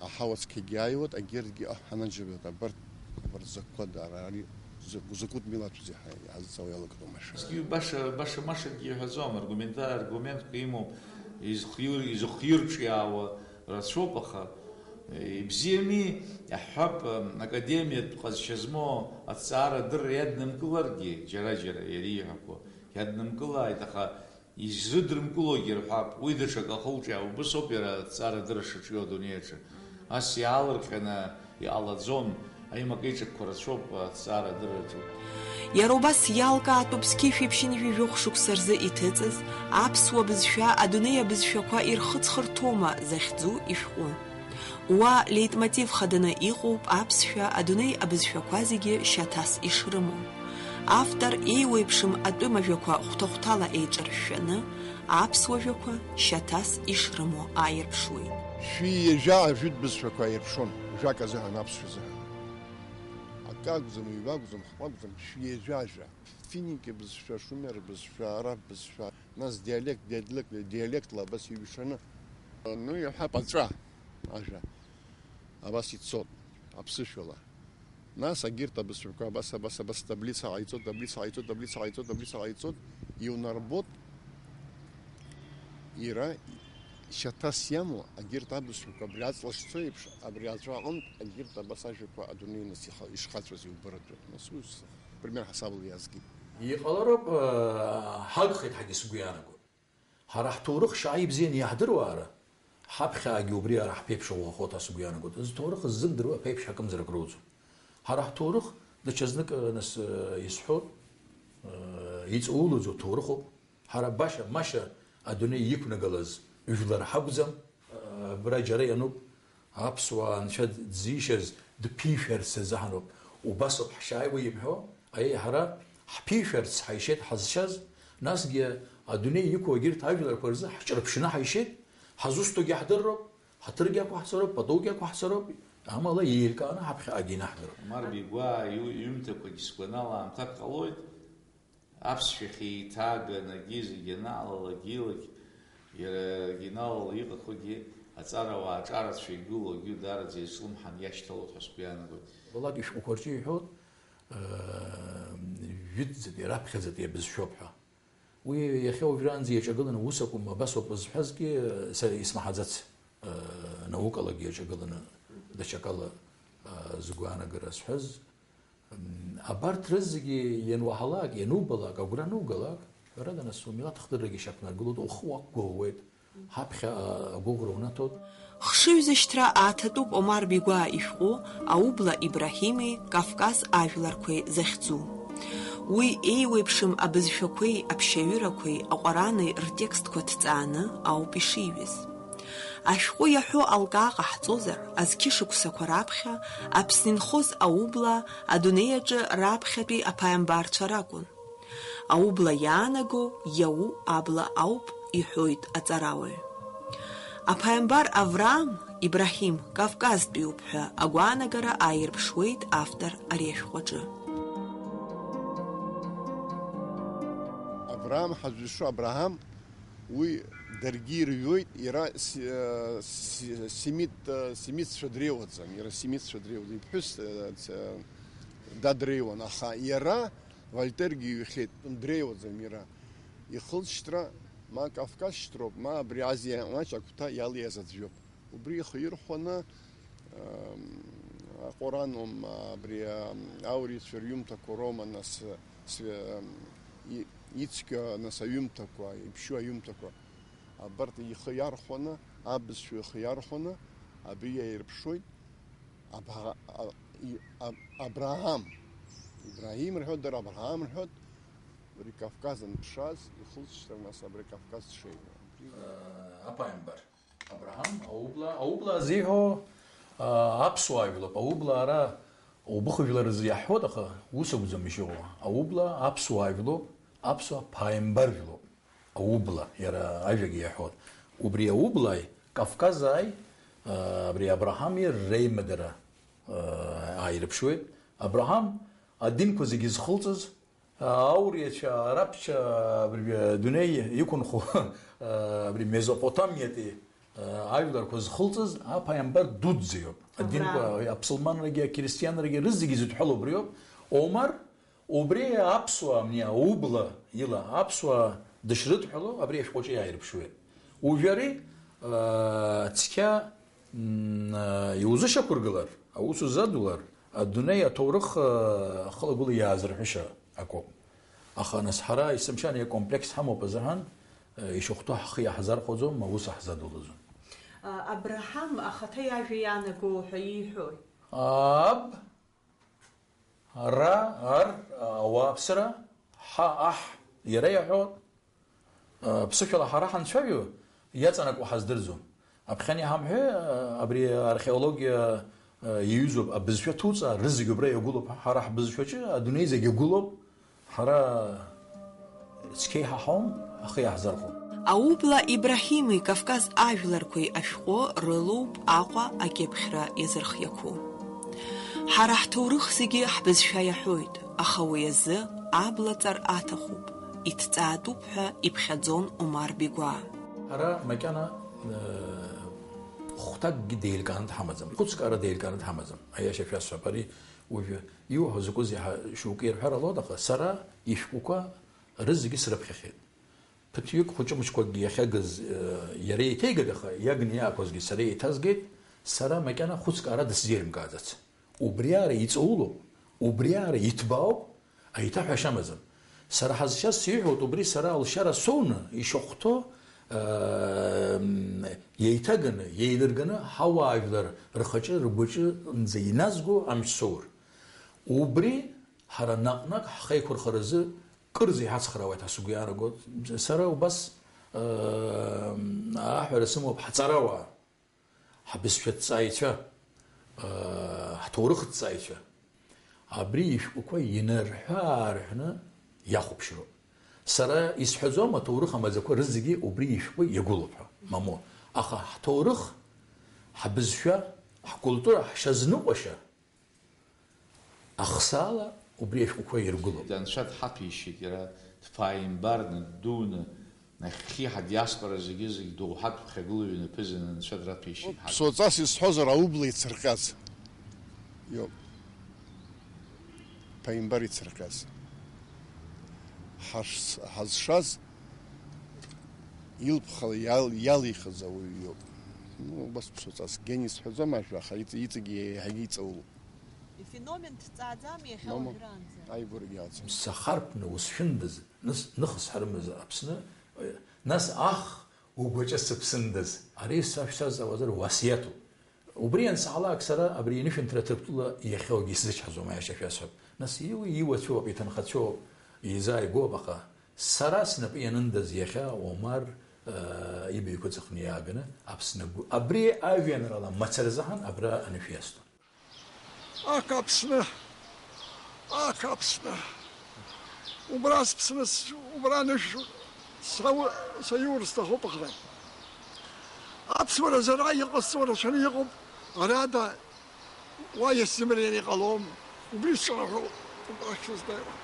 аҳауа цқьагьы ааиуеит, агьырҭгьы, аҳ, анаџьалбеит, абарҭ, абарҭ закәқәада, ара, ари, Закә-, закәытә милаҭузеи ҳәа иаазҵаауа иалагоит амаша. Зқьи баша, баша-машакгьы иҳәаӡом, аргумента-, аргументқәа имоуп, изхир-, изыхирҿиаауа рацәоуп, аха, э, ибзиами, иаҳҳәап, э, академиатә ҟазшьа змоу аҭҵаарадырра иаднымкыларгьы, џьара-џьара иара ииҳәақәо иаднымкылааит, аха изрыдрымкылогьы рҳәап, уи даҽак ахылҿиаауа, убыс ауп иара аҭҵаарадырра шаҿио адунеи аҿы. Ас иаалырҟьаны иҟалаӡом, аимак-еиҿакқәа рацәоуп аҭҵаарадырраҿы. Иара убас иалкаатәуп зқьи жәшәи ԥшьынҩажәи жәохә шықәса рзы иҭыҵыз, аԥсуа бызшәа адунеи абызшәақәа ирхыҵхырҭоума захьӡу ишәҟәы. Уа леитмотив хаданы иҟоуп аԥсшәа адунеи абызшәақәа зегьы шьаҭас ишрымоу. Автор еиуеиԥшым атәым ажәақәа хәҭа-хәҭала еиҿаршәшәаны, аԥсуа жәақәа шьаҭас ишрымоу ааирԥшуеит. Шәи ҩажәа ажәытә бызшәақәа аирԥшуан, жәак азыҳәан, аԥсшәа азыҳәан. Акы акәӡам, ҩба акәӡам, хԥа акәӡам, шәи ҩажәа ажәа. Финики бызшәа, шумер бызшәа, араб бызшәа, нас диалект, диалект, диалектла абас иҩшаны. Ну, иҳәап, аҵәа ажәа абас ицот, аԥсышәала. Нас агьырҭ абызшәақәа абас, абас, абас таблица ҟаиҵот, таблица ҟаиҵот, таблица ҟаиҵот, таблица ҟаиҵот, иунарбот, иара шьаҭас иамоу агьырҭ абызшәақәа абри аҵла шцо еиԥш, абри аҵәа аҟынтә агьырҭ абас ажәақәа адунеи нас иха-, ишхаҵәаз иубаратәы. Нас ус, пример ҳасабала иазкит. Иҟалароуп, э, ҳагхеит ҳәагьы сгәы иаанагоит. Ҳара ҳҭоурых шьа ибзианы иаҳдыруаара, ҳаԥхьаагьы убри ара ҳԥеиԥш ӷәӷәахоит ҳәа сгәы иаанагоит. Зҭоурых ззымдыруа аԥеиԥш акымзар акроуӡом. Ҳара ҳҭоурых даҽазнык, нас, э, исҳәоит, э, иҵаулаӡоу ҭоурыхуп. Ҳара баша, маша адунеи иқәнагалаз жәлар ҳакәӡам. Э, абра џьара иануп. Аԥсуаа анцәа дзишаз дԥишәарц азыҳәаноуп. Убасоуп ҳшааиуа имҳәо, аиеи, ҳара ҳԥишәарц ҳаишеит ҳазшаз, насгьы адунеи иқәу егьырҭ ажәларқәа рзы ҳҿырԥшны ҳаишеит, ҳазусҭогьы ҳдырроуп, ҳаҭыргьы ақәаҳҵароуп, патоугьы ақәаҳҵароуп, амала еилкааны ҳаԥхьаҟагьы инаҳдароуп. Омар Бигәаа иу-, иҩымҭақәагьы сгәанала аамҭак ҟалоит. Аԥсшәахь еиҭаганагьы зегьы анаалалак, илакь, иара оригиналла иҟақәагьы аҵарауаа аҿарацәа игылоугьы даараӡа изҿлымҳан иашьҭалоит ҳәа сгәы иаанагоит. Уалак ишәҟәқәа рҿы иҳәоит, жәытәӡатәи, раԥхьаӡатәи абызшәоуп ҳәа. Уи иахьа уажәраанӡа иаҿагыланы ус акәым, абас ауп зҳәазгьы са исмаҳаӡац, наукалагьы иаҿагыланы даҽакала згәаанагара зҳәаз. Абарҭ рызегьы иануаҳалак, ианубалак, агәра анугалак, ҳәарада, нас, умилаҭ хдыррагьы шьақәнаргылоит, ухы уақәгәыӷуеит, ҳаԥхьа агәыӷра унаҭоит. Хшыҩзышьҭра аҭатәуп Омар Бигәаа ишәҟәы Аубла Ибраҳими Кавказ ажәларқәеи захьӡу. Уи еиуеиԥшым абызшәақәеи аԥшьаҩырақәеи аҟәарани ртекстқәа ҭҵааны ауп ишиҩыз. Ашәҟәы иаҳәо алкаа ҟаҳҵозар, азқьышықәсақәа раԥхьа Аԥсны инхоз аублаа адунеи аҿы раԥхьатәи аԥааимбарцәа ракәын. Аубла иаанаго иау абла ауп, иҳәоит аҵарауаҩ. Аԥааимбар Авраам, Ибраҳим, Кавказтәиуп ҳәа агәаанагара ааирԥшуеит автор ари ашәҟәаҿы. Авраам ҳазшо Абраҳам Уи даргьы ирҩуеит, иара си-, э, си-, семит, э, семитцәа дреиуаӡам, иара семитцәа дреиуаӡам, иԥҳәыс, э, ц-, э, дадреиуан, аха иара Вольтергьы иҩхьеит, дреиуаӡам иара. Ихылҵшьҭра ма Кавказ шьҭроуп, ма абри Азиа маҷ агәҭа иалиаз аӡәы иоуп. Убри ихы ирхәаны, ам, Аҟоран, ам, абри, ам, аурицәа рҩымҭақәа роума, нас, с-, ам, и-, ицқьа, нас, аҩымҭақәа, иԥшьоу аҩымҭақәа, абарҭ ихы иархәаны, абызшәа ихы иархәаны, абри иаирԥшуеит. Абра-, а-, и-, а-, Абраам, Ибраҳим рҳәоит, дара Абраам рҳәоит, абри Кавказ анԥшааз, ихылҵшьҭра, нас, абри Кавказ дшеиуа. Аԥааимбар. Абраҳам, аублаа, аублаа зиҳәо, аа, аԥсуаа жәлоуп. Аублаа ара убыхжәлар рзы иаҳҳәоит, аха ус акәӡам ишыҟоу. Аублаа аԥсуаа жәлоуп, аԥсуаа ԥааимбар жәлоуп. Аублаа, иара ажәагьы иаҳәоит. Убри аублааи Кавказааи, аа, абри Абраҳами реимадара, аа, ааирԥшуеит. Абраҳам адинқәа зегьы зхылҵыз, Ауриацәа, арабцәа, абри адунеи иқәынхо, абри Месопотамиатәи ажәларқәа зхылҵыз аԥааимбар дуӡӡа иоуп. Адинқәа, Авраам. Аԥсылманрагьы, ақьристианрагьы рызегьы зыдҳәалоу убриоуп. Омар, Убри аԥсуаа, абни аублаа ила аԥсуаа дышрыдҳәало абри ашәҟәаҿы иааирԥшуеит. Уажәы ари, аа, цқьа, м, аа, иузышьақәыргылар, аус узадулар, адунеи аҭоурых, аа, ахылагәыла иаазырҳәыша акоуп. Аха нас ҳара есымша ани акомплекс ҳамоуп азыҳәан, аа, ишахәҭоу ҳхы иаҳзархәаӡом, аус ҳзадулаӡом. А, Абраҳам ахаҭа иажәа иаанаго ҳәа ииҳәои? Аб, ара, ар, ауааԥсыра, ҳа, аҳ, иара иаҳәо, а, ԥсышәала ҳара ҳанцәажәо, иаҵанакуа ҳаздырӡом. Аԥхьан иҳамҳәеи, а, абри археологиа, а, иаҩызоуп, абызшәа ҭуҵаа, рызегь убра иагәылоуп, ҳара ҳбызшәаҿы адунеи зегь иагәылоуп. Ҳара цқьа иҳаҳауам, ҳхы иаҳзархәом. Аублаа Ибраҳими Кавказ ажәларқәеи ашәҟәы рылоуп Аҟәа акьыԥхьра иазырхиақәоу. Ҳара ҳҭоурых зегьы ҳбызшәа иаҳәоит, аха уи азы абла ҵар аҭахуп, иҭҵаатәуп ҳәа иԥхьаӡон Омар Бигәаа. Ҳара макьана, э, хәҭакгьы деилкааны дҳамаӡам, хәыцкаара деилкааны дҳамаӡам, аиаша шәасҳәап, ари уажәы Иуҳәо закәызеи ҳәа шьоукы ирҳәар ҟалоит, аха сара ишәҟәқәа рызегьы срыԥхьахьеит. Ԥыҭҩык хәыҷы-мыҷқәакгьы иахьагыз, э, иара еиҭеигеит, аха иагны иаақәазгьы сара еиҭазгеит, сара макьана хәыцкаара дысзеилымкааӡац. Убриаара иҵаулоуп, убриаара иҭбаауп, аиҭаҳәашьа амаӡам. Сара ҳазшаз сиҳәоит, убри сара алшара соуны, ишахәҭоу, э, м, еиҭаганы, еилырганы, ҳауаажәлар рхаҿы, ргәаҿынӡа иназго амч соур. Убри ҳара наҟ-наҟ ҳхеиқәырхаразы кырӡа иҳацхраауеит ҳәа сгәы иаанагоит. Сара убас, ыы, аҳәара сымоуп, ҳҵарауаа, ҳбызшәа ҭҵааҩцәа, ыы, ҳҭоурых ҭҵааҩцәа абри ишәҟәқәа инарҳәы-аарҳәны иахәаԥшроуп. Сара исҳәаӡом аҭоурых амаӡақәа рызегьы убри ишәҟәы иагәылоуп ҳәа, мамоу. Аха ҳҭоурых, ҳбызшәа, ҳкультура, ҳшьазныҟәашьа, Ахсаала убри ашәҟәқәа иргылоуп. Анцәа дҳаҭәеишьеит, иара дԥааимбарны, ддуны, нахьхьи ҳадиаспора зегьы-зегь доуҳатә ԥхьагылаҩ инаԥызаны Анцәа драҭәеишьеит. Ԥсоаҵас исҳәозар, аублаа ицырҟьаз иоуп. Ԥааимбар ицырҟьаз. Ҳаш-, ҳазшаз илԥхала иал-, иалихыз ауаҩ иоуп. Ну, убас ԥсоаҵас. Гени сҳәаӡом ажәа, аха иҵ-, иҵегьы еиҳагьы иҵаулоуп. Ифеномен дҵааӡам иахьа Мама, уажәраанӡа. Аигәарагьы иалцәым. Сахарԥны усшәындаз, нас, ныхысҳарымыз Аԥсны, нас ах, угәаҿы сыԥсындаз. Ари сашәсазҵаауазар уасиаҭуп. Убри иансаҳалак сара абри инышәынҭра ҭырқәтәыла иахьоугьы исзычҳаӡом, аиаша шәасҳәап. Нас иуи иуацәоуп, иҭынхацәоуп, изааигәоуп, аха сара снапы ианындаз иахьа Омар, э, ибаҩқәа ҵыхны иааганы Аԥсны агәы-, абри ажәеинраала мацара заҳан абра анышә иасҭон. Ак Аԥсны, ак Аԥсны. Убра сԥсны, с-, убра анышә сау-, саиур сҭахуп, аха. Аԥсуара зара иҟасҵо рацәаны иҟоуп, арада уа иасзымарианы иҟалом. Убри сҿанаҳәоуп, убрахь сыздааиуа.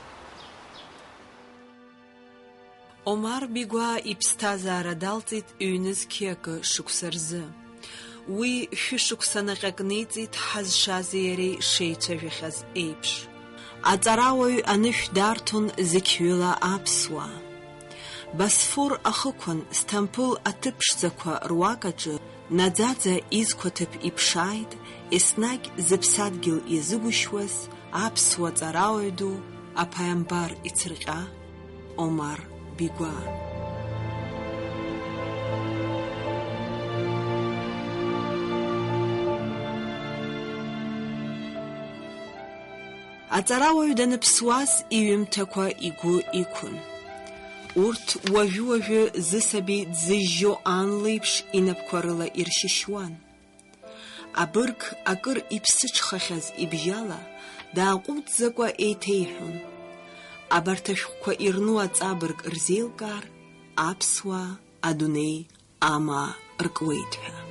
Омар Бигәаа иԥсҭазаара далҵит ҩнызқьи акы шықәса рзы. Уи шәышықәса наҟьак ниҵит ҳазшази иареи шеицәажәахьаз еиԥш. Аҵарауаҩ анышә дарҭон зықьҩыла аԥсуаа. Босфор ахықәан, Сҭампыл аҭыԥ ԥшӡақәа руак аҿы, наӡаӡа изқәа ҭыԥ иԥшааит, еснагь зыԥсадгьыл иазыгәышьуаз аԥсуа ҵарауаҩ ду, аԥааимбар ицырҟьа Омар Бигәаа. Аҵарауаҩ даныԥсуаз иҩымҭақәа игәы иқәын. Урҭ уажәы-уажәы зысаби дзыжьжьо ан леиԥш инапқәа рыла иршьышьуан. Абырг акыр иԥсыҽхахьаз ибжьала дааҟәымҵӡакәа еиҭеиҳәон. Абарҭ ашәҟәқәа ирну аҵабырг рзеилкаар, аԥсуаа адунеи амаа ркуеит ҳәа.